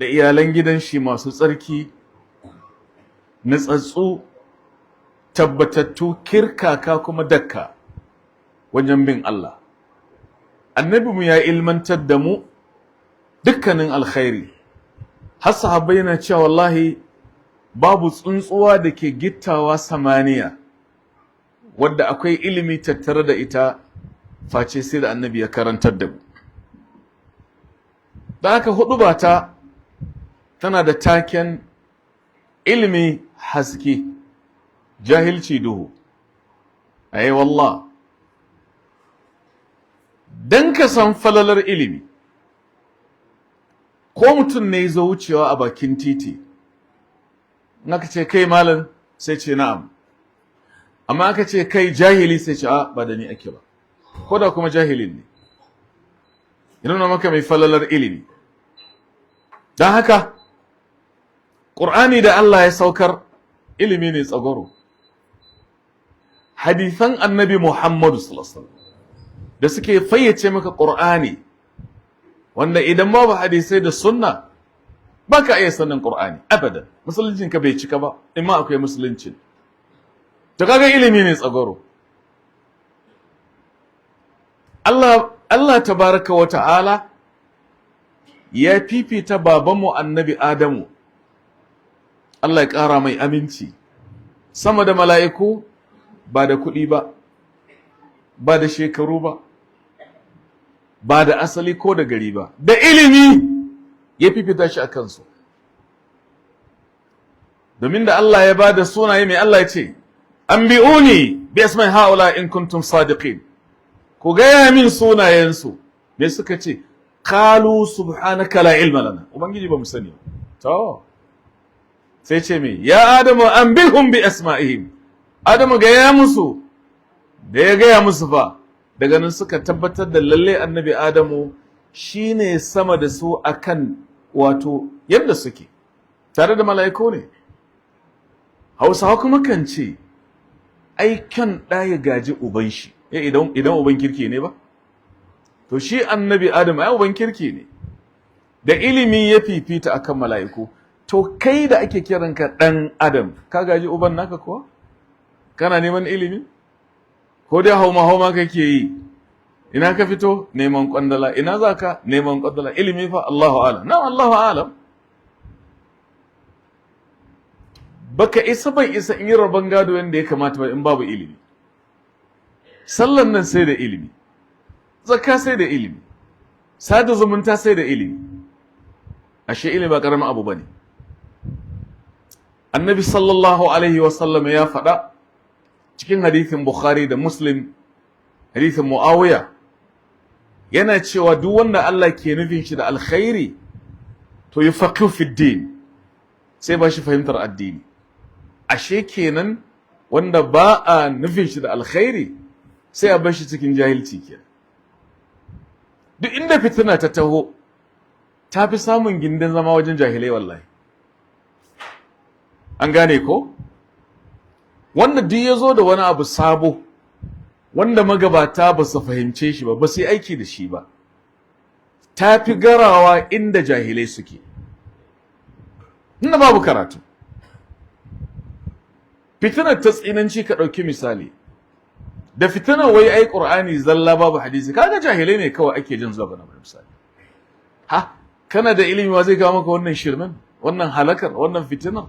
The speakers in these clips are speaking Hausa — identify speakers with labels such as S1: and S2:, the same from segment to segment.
S1: Da iyalan gidan shi masu tsarki, nutsatsu, tabbatattu, kirkaka kuma dakka wajen bin Allah. Annabi mu ya ilmantar da mu dukkanin alkhairi, har sahabbai yana cewa wallahi babu tsuntsuwa da ke gittawa samaniya wadda akwai ilimi tattare da ita face sai da Annabi ya karantar da mu. Da haka huɗuba ta tana da taken "Ilimi haske, jahilci duhu". Ai wallah, dan ka san falalar ilimi, ko mutum ne zo wucewa a bakin titi, in aka ce, "Kai malam," sai ce, "Na'am." Amma aka ce, "Kai jahili," sai ce, "A, ba da ni ake ba," ko da kuma jahilin ne. Ya nuna maka mai falalar ilimi. Don haka ƙur'ani da Allah ya saukar ilimi ne tsagwaro. Hadithan Annabi Muhammadu sallallahu alaihi wasallam da suke fayyace maka ƙur'ani, wanda idan babu hadisai da sunna ba ka iya sanin ƙur'ani abadan, musuluncin ka bai cika ba, in ma akwai musuluncin. To kaga ilimi ne tsagwaro. Allah tabaraka wa ta'ala ya fifita babanmu Annabi Adamu, Allah ya ƙara mai aminci, sama da mala'iku, ba da kuɗi ba, ba da shekaru ba, ba da asali ko da gari ba, da ilimi ya fifita shi a kansu. Domin da Allah ya ba da sunaye, mai Allah ya ce? "Anbi'uni bi asma'i ha'ula in kuntum sadiqin." Ku gaya min sunayensu. Me suka ce? "Qalu subhanaka la ilma lana." Ubangiji, ba mu sani. To sai ce me? "Ya Adamu anbihum bi asma'ihim." Adamu, gaya musu. Da ya gaya musu fa, daga nan suka tabbatar da lalle Annabi Adamu shine sama da su akan wato yadda suke tare da mala'iku ne. Hausawa kuma kan ce ai kyan ɗa ya gaji uban shi, idan uban kirki ne ba. To shi Annabi Adam ai uban kirki ne, da ilimi ya fifita akan mala'iku. To kai da ake kiranka ɗan Adam, ka gaji uban naka kuwa? Kana neman ilimi ko dai hauma hauma kake yi? Ina ka fito? Neman kwandala. Ina za ka? Neman kwandala. Ilimi fa? Allahu alam. Na Allahu alam. Baka isa, ban isa in yi rabon gado yadda ya kamata ba in babu ilimi. Sallan nan sai da ilimi, zakka sai da ilimi, sada zumunta sai da ilimi. Ashe ilimi ba karamin abu bane. Annabi sallallahu alaihi wasallam ya faɗa cikin hadithin Bukhari da Muslim, hadithin Muawiya, yana cewa duk wanda Allah ke nufin shi da alkhairi, to yufaqihu fi din, sai ba shi fahimtar addini. Ashe kenan wanda ba a nufin shi da alkhairi, sai a bar shi cikin jahilci kenan. Duk inda fitina ta taho, ta fi samun gindin zama wajen jahilai wallahi. An gane ko? Wanda duk ya zo da wani abu sabo wanda magabata ba su fahimce shi ba, ba su yi aiki da shi ba, ta fi garawa inda jahilai suke, inda babu karatu. Fitinar ta tsinanci, ka ɗauki misali da fitinar wai ai Ƙur'ani zalla babu hadisi, kaga jahilai ne kawai ake jin zuwa ga misali. Ha, kana da ilimi, wa zai kawo maka wannan shirmen, wannan halakar, wannan fitinar?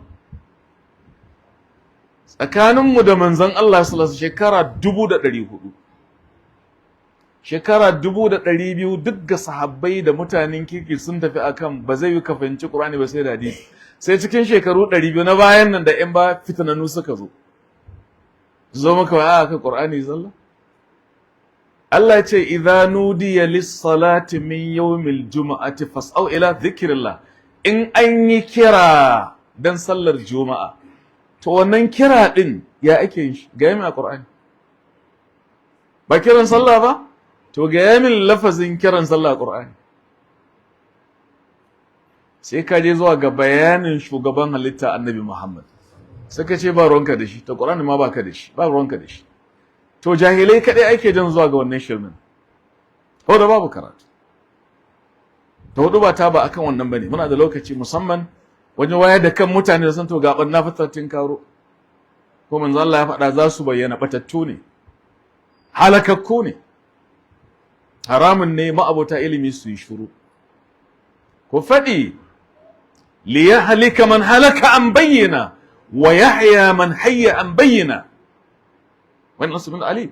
S1: Tsakaninmu da Manzon Allah sallallahu alaihi shekara 1400, shekara 1200, duk ga sahabbai da mutanen kirki sun tafi akan ba zai yi ka fahimci Qur'ani ba sai da hadisi. Sai cikin shekaru 200 na bayan nan da ƴan ba fitananu suka zo zo maka wa aka Qur'ani zalla. Allah ce, "Idza nudiya lis-salati min yawmil juma'ati fas'au ila dhikrillah." In an yi kira dan sallar Juma'a, to wannan kira din ya ake yin shi? Ga yamin a Qur'ani. Ba kiran sallah ba? To ga yamin lafazin kiran sallah a Qur'ani. Sai ka je zuwa ga bayanin shugaban halitta Annabi Muhammad. Sai ka ce ba ruwanka da shi, to Qur'ani ma baka da shi, ba ruwanka da shi. To jahilai kaɗai ake jan zuwa ga wannan shirmin ko da babu karatu. Ta hudu ba ta ba akan wannan bane. Muna da lokaci musamman wajen wayar da kan mutane da san to gaban na fitattun karo ko manzo Allah ya faɗa za su bayyana, batattu ne, halakakku ne. Haramun ne ma'abota ilimi su yi shiru. Ku faɗi: ليهلك من هلك عن بينة ويحيى من حي عن بينة. Wannan su Ali,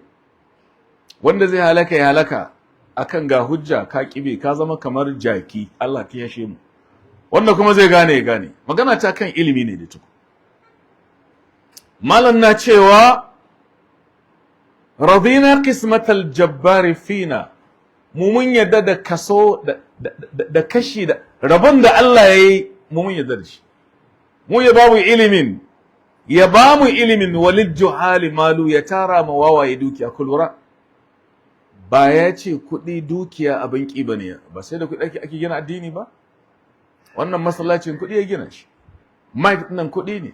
S1: wanda zai halaka ya halaka akan ga hujja, ka kibe, ka zama kamar jaki. Allah ya yashe mu. Wanda kuma zai gane ya gane. Magana ta kan ilimi ne da tuku. Malam na cewa: رضينا قسمة الجبار فينا. Mu mun yadda da kaso da kashi da rabon da Allah ya yi, mu mun yadda da shi. Mu ya bamu ilimin, ya bamu ilimin. وللجهال مال, ya tara ma wawaye dukiya. Kulura ba ya ce kuɗi, dukiya abin ƙi ba ne ba, sai da kuɗi ake gina addini ba. Wannan masallacin kuɗi ya gina shi, mic nan kuɗi ne.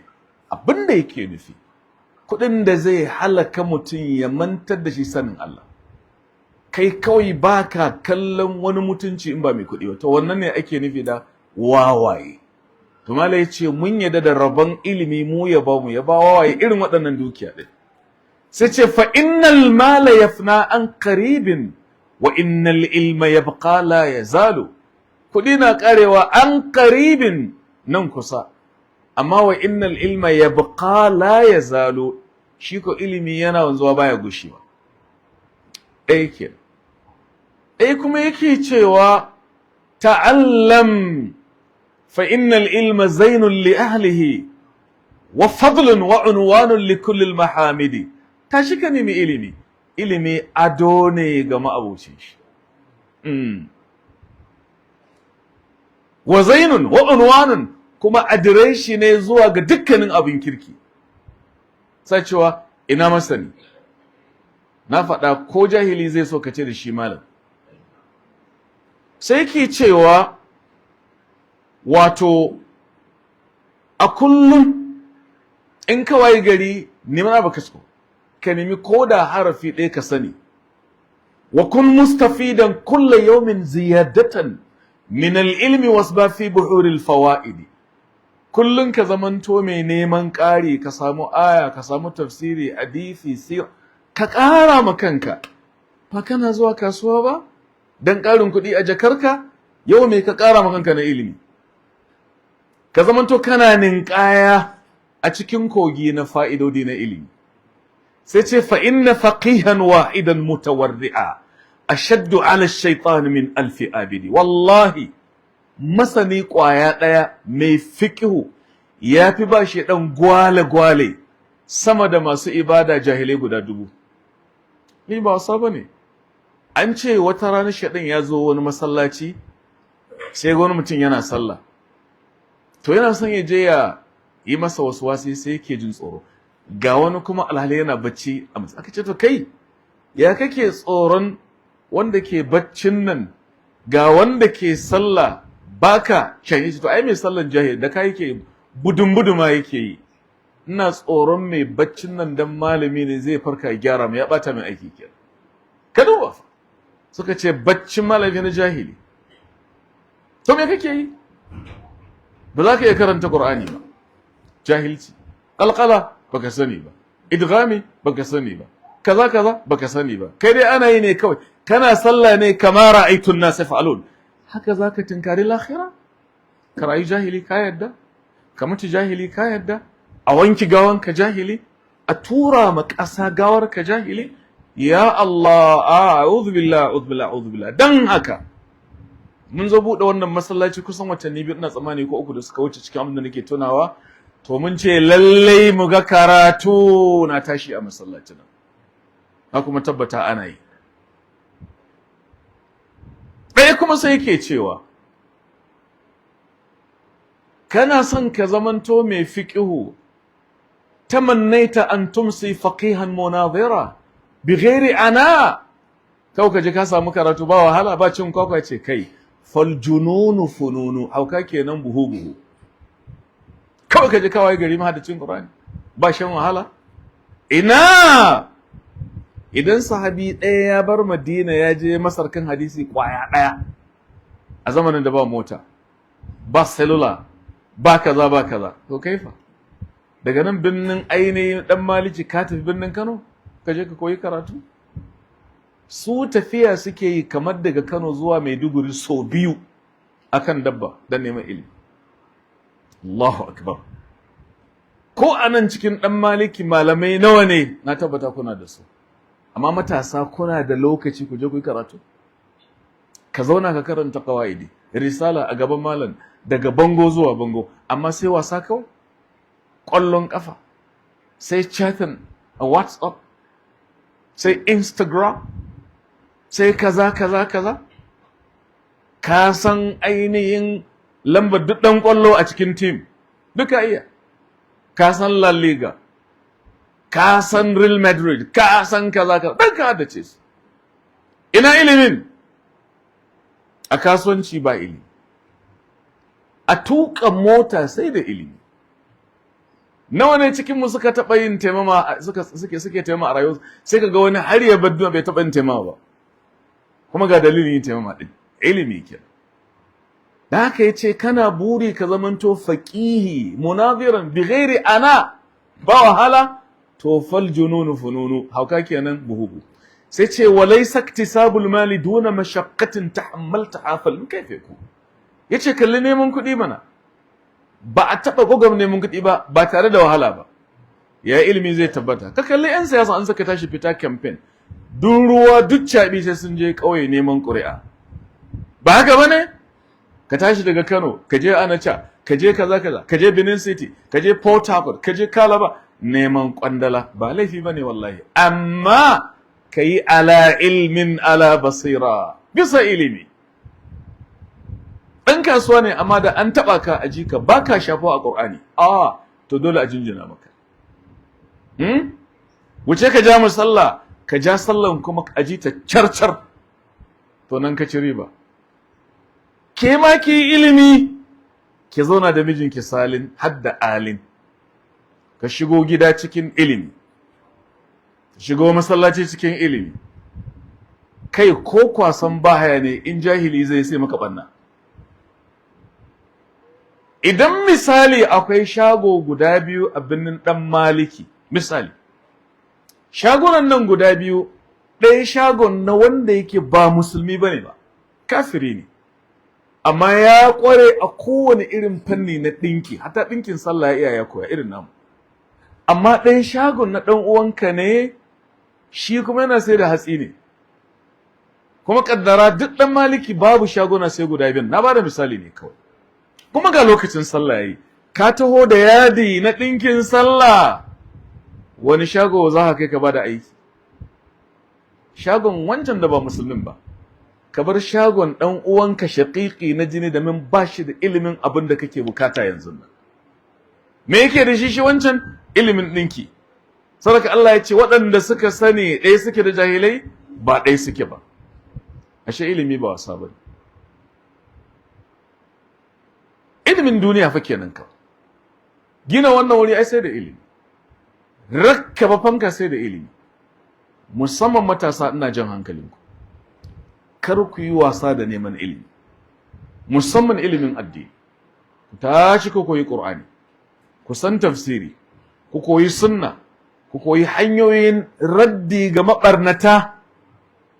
S1: Abin da yake nufi, kuɗin da zai halaka mutum ya mantar da shi sanin Allah. Kai kawai baka kallon wani mutunci in ba mai kuɗi ba, to wannan ne ake nufi da wawaye. To Malam ya ce mun yadda da rabon ilimi, mu ya ba mu, ya ba wawaye irin waɗannan dukiya ɗin. Sai ce: فإن المال يفنى عن قريب وإن العلم يبقى لا يزال. Kuɗi na karewa عن قريب, nan kusa, amma وإن العلم يبقى لا يزال, shi ko ilimi yana wanzuwa, baya gushewa. Ɗaya kenan. Ɗaya kuma yake cewa: تعلم فإن العلم زين لأهله وفضل وعنوان لكل المحامد. Tashi ka nemi ilimi, ilimi ado ne ga ma'abocin shi. وزين وعنوان, kuma adireshi ne zuwa ga dukkanin abin kirki. Sai cewa ina masani, na faɗa ko jahili zai so ka ce da shi malam. Sai ke cewa wato a kullum in ka wayi gari, neman abu ka so ka nemi ko da harafi ɗaya ka sani. وكن مستفيدا كل يوم زيادة من العلم واسبح في بحور الفوائد. Kullun ka zamanto mai neman ƙari, ka samu aya, ka samu tafsiri, hadisi, sir, ka ƙara ma kanka. Ba kana zuwa kasuwa ba dan ƙarin kuɗi a jakarka? Yau me ka ƙara ma kanka na ilimi? Ka zamanto kana ninƙaya a cikin kogi na fa'idodi na ilimi. Sai ce: فإن فقيها واحدا متورعا أشد على الشيطان من ألف عابد. Wallahi masani ƙwaya ɗaya mai fiƙihu ya fi ba shi ɗan gwale-gwale sama da masu ibada jahilai guda 1000. Ni ba wasa ba ne. An ce wata rana shaɗin ya zo wani masallaci, sai wani mutum yana sallah. To yana son ya je ya yi masa wasu wasi, sai yake jin tsoro. Ga wani kuma alhali yana bacci a matsa. Aka ce: "To kai, ya kake tsoron wanda ke baccin nan, ga wanda ke sallah baka shanye shi?" "To ai mai sallan jahil da kai yake budun buduma yake yi. Ina tsoron mai baccin nan, dan malami ne, zai farka ya gyara mu, ya bata mai aiki kenan." Ka duba fa, suka ce baccin malami na jahili. To me kake yi? Ba za ka iya karanta Qur'ani ba, jahilci. Qalqala baka sani ba, idghami baka sani ba, kaza kaza baka sani ba. Kai dai ana yi ne kawai, kana sallah ne كما رأيت الناس يفعلون. Haka zaka tinkari lahira? Ka rayu jahili, ka yadda? Ka mutu jahili, ka yadda? A wanki gawan ka jahili, a tura ma ƙasa gawar ka jahili? Ya Allah, أعوذ بالله، أعوذ بالله، أعوذ بالله. Dan haka mun zo buɗe wannan masallaci kusan watanni 2, ina tsammani, ko 3 da suka wuce, cikin abin da nake tunawa. To mun ce lallai mu ga karatu na tashi a masallacin nan, na kuma tabbata ana yi. Ɗaya kuma sai yake cewa: kana son ka zamanto mai fiƙihu, تمنيت أن تمسي فقيها مناظرا بغير عناء. Kawai ka je ka samu karatu ba wahala, ba cin kwakwa. Ce kai: فالجنون فنون. Hauka kenan buhu buhu. Kawai ka je kawai gari mahaddacin Qur'ani ba shan wahala. Ina idan sahabi ɗaya ya bar Madina ya je Masar kan hadisi kwaya ɗaya, A zamanin da ba mota, ba cellular, ba kaza ba kaza. To kaifa daga nan birnin ainihin Dan Maliki ka tafi birnin Kano ka je ka koyi karatu? Su tafiya suke yi kamar daga Kano zuwa Maiduguri sau biyu akan dabba don neman ilimi. Allahu akbar! Ko a nan cikin Dan Maliki malamai nawa ne? Na tabbata kuna da su. Amma matasa, kuna da lokaci ku je ku yi karatu? Ka zauna ka karanta qawaidi, risala a gaban malam daga bango zuwa bango. Amma sai wasa kawai, ƙwallon ƙafa, sai chatting a WhatsApp, sai Instagram, sai kaza kaza kaza. Ka san ainihin lambar duk ɗan ƙwallo a cikin team duka, iya ka san La Liga, ka san Real Madrid, ka san kaza kaza, ɗan ka haddace su. Ina ilimin? A kasuwanci ba ilimi, a tuka mota sai da ilimi. Nawa ne cikin mu suka taɓa yin taimama, suka suke suke taimama a rayuwa? Sai kaga wani har ya bar duniya bai taɓa yin taimama ba, kuma ga dalilin yin taimama din, ilimi kenan. Da haka yace kana buri ka zamanto faqihi munaziran bi ghairi ana ba wahala, to fal jununu fununu, hauka kenan buhubu. Sai ce walaysa iktisabul mali duna mashaqqatin tahammaltaha fal kayfa yakun. Yace kalli neman kuɗi mana, ba a taɓa gwagwam neman kuɗi ba ba tare da wahala ba. Ya ilimi zai tabbata? Ka kalli 'yan siyasa, an saka tashi fita campaign, duk ruwa duk caɓi sai sun je ƙauye neman ƙuri'a. Ba haka ba ne? Ka tashi daga Kano ka je Anacha, ka je kaza kaza, ka je Benin City, ka je Port Harcourt, ka je Calabar neman kwandala. Ba laifi ba ne wallahi, amma ka yi ala ilmin, ala basira, bisa ilimi. Ɗan kasuwa ne, amma da an taɓa ka a jika ba ka shafo a ƙur'ani, a to dole a jinjina maka. Wuce ka ja mu sallah, ka ja sallan kuma a ji ta carcar, to nan ka ci riba. Ke ma ki ilimi, ki zauna da mijinki salin hadda alin. Ka shigo gida cikin ilimi, ka shigo masallaci cikin ilimi. Kai, ko kwasan bahaya ne in jahili zai sai maka banna. Idan misali akwai shago guda biyu a birnin Dan Maliki, misali shagunan nan guda biyu, ɗaya shagon na wanda yake ba musulmi bane ba, kafiri ne, amma ya ƙware a kowane irin fanni na ɗinki, hatta ɗinkin sallah ya iya, ya koya irin namu. Amma ɗayan shagon na ɗan uwanka ne, shi kuma yana sai da hatsi ne. Kuma kaddara duk Dan Maliki babu shaguna sai guda biyun, na bada misali ne kawai. Kuma ga lokacin sallah yayi, ka taho da yadi na ɗinkin sallah, wani shago za ka kai ka bada aiki? Shagon wancan da ba musulmin ba. Ka bar shagon ɗan uwanka shaƙiƙi na jini da min ba shi da ilimin abin da kake bukata yanzu nan. Me yake da shi shi wancan? Ilimin ɗinki. Saboda Allah ya ce waɗanda suka sani ɗaya suke da jahilai? Ba ɗaya suke ba. Ashe ilimi ba wasa bane. Ilimin duniya fa kenan. Ka gina wannan wuri ai sai da ilimi, rakkaba fanka sai da ilimi. Musamman matasa, ina jan hankalinku, kar ku yi wasa da neman ilimi, musamman ilimin addini. Ku tashi ku koyi Qur'ani, ku san tafsiri, ku koyi sunna, ku koyi hanyoyin raddi ga mabarnata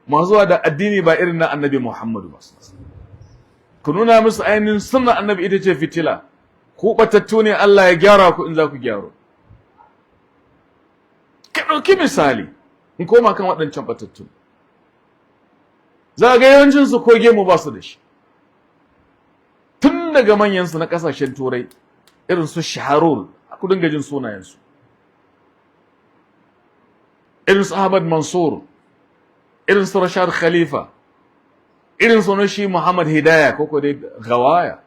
S1: masu zuwa da addini ba irin na Annabi Muhammadu ba. Ku nuna musu ainihin sunna Annabi ita ce fitila. Ku batattu ne, Allah ya gyara ku in za ku gyaro. Ka ɗauki misali, in koma kan waɗancan batattu, za ga yawancinsu ko gemu ba su da shi, tun daga manyansu na ƙasashen Turai irin su Shaharul, ku dinga jin sunayensu, irin su Ahmad Mansur, irin su Rashad Khalifa, irin su shi Muhammad Hidaya ko dai Gawaya.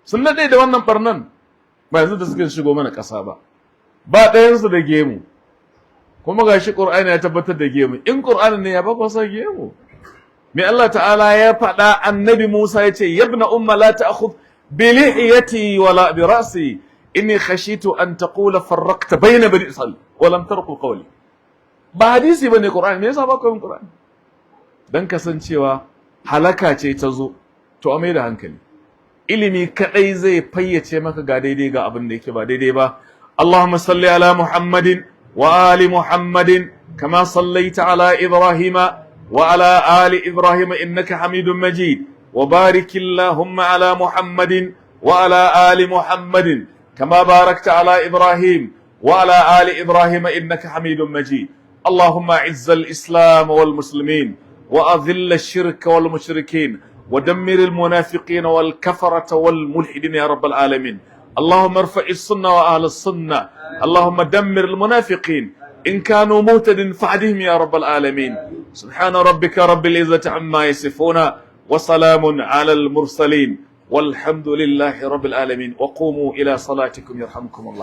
S1: Sun daɗe da wannan barnan, ba yanzu da suka shigo mana ƙasa ba. Ba ɗayansu da gemu. Kuma gashi Qur'ani ya tabbatar da gemu. In Qur'ani ne, ya ba ku sa gemu? Me Allah ta'ala ya faɗa? Annabi Musa ya ce: yabna umma, la ta'khudh bi lihiyati wala bi ra'si, inni khashitu an taqula farraqta bayna bani Isra'il wa lam tarqu qawli. Ba hadisi bane, Qur'ani. Me yasa ba ku yin Qur'ani? Dan kasancewa halaka ce ta zo. To, a mai da hankali. Ilimi kadai zai fayyace maka ga daidai, ga abin da yake ba daidai ba. اللهم صل على محمد وآل محمد كما صليت على إبراهيم وعلى آل إبراهيم إنك حميد مجيد، وبارك اللهم على محمد وعلى آل محمد كما باركت على إبراهيم وعلى آل إبراهيم إنك حميد مجيد. اللهم أعز الإسلام والمسلمين، وأذل الشرك والمشركين، ودمر المنافقين والكفرة والملحدين يا رب العالمين. اللهم ارفع السنة وأهل السنة. اللهم دمر المنافقين، إن كانوا مهتدين فاهدهم يا رب العالمين. سبحان ربك رب العزة عما يصفون، وسلام على المرسلين، والحمد لله رب العالمين، وقوموا إلى صلاتكم يرحمكم الله.